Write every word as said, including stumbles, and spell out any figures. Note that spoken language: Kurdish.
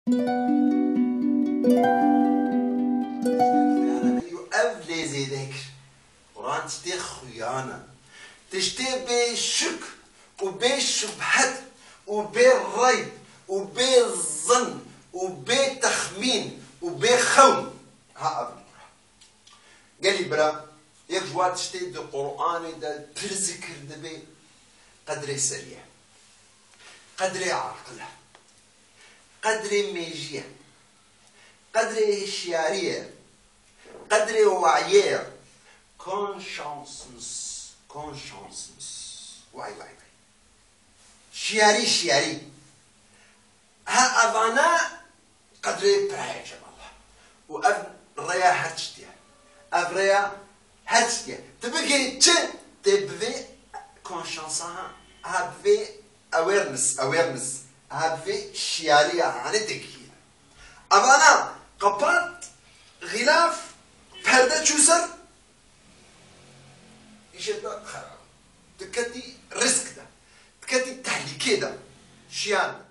Ev lê zêde kir. Quran tiştê xuyan e. Tiştê bê şik û bê şubhet û bê reyb û bê zin û bê texmîn û bê xewn. Ha ev li Quran. Gelî bira, yek ji wan tiştê di Quranê de pir zikir dibe, qedrê serî ye. Qedrê aqil e. Qedrê mêjî ye. Qedrê hişyarî ye. Qedrê wayê ye. Conscience. Conscience. Vay, vay, vay. Şiyarî, şiyarî. Ha, evana qedrê pir heye, cemallah. Û ev rêya her tiştî ye. Ev rêya her tiştî ye. Tu bigihî çi? Tê bi vê konşansa ha, ha bi vê awareness, awareness, ha bi vê şiyariya hanê têkilî. Evana qepat, xîlaf, perde çû ser, îşê te xerab. Tu ketî risk de. Tu ketî tehlîkê de. Şiyar be.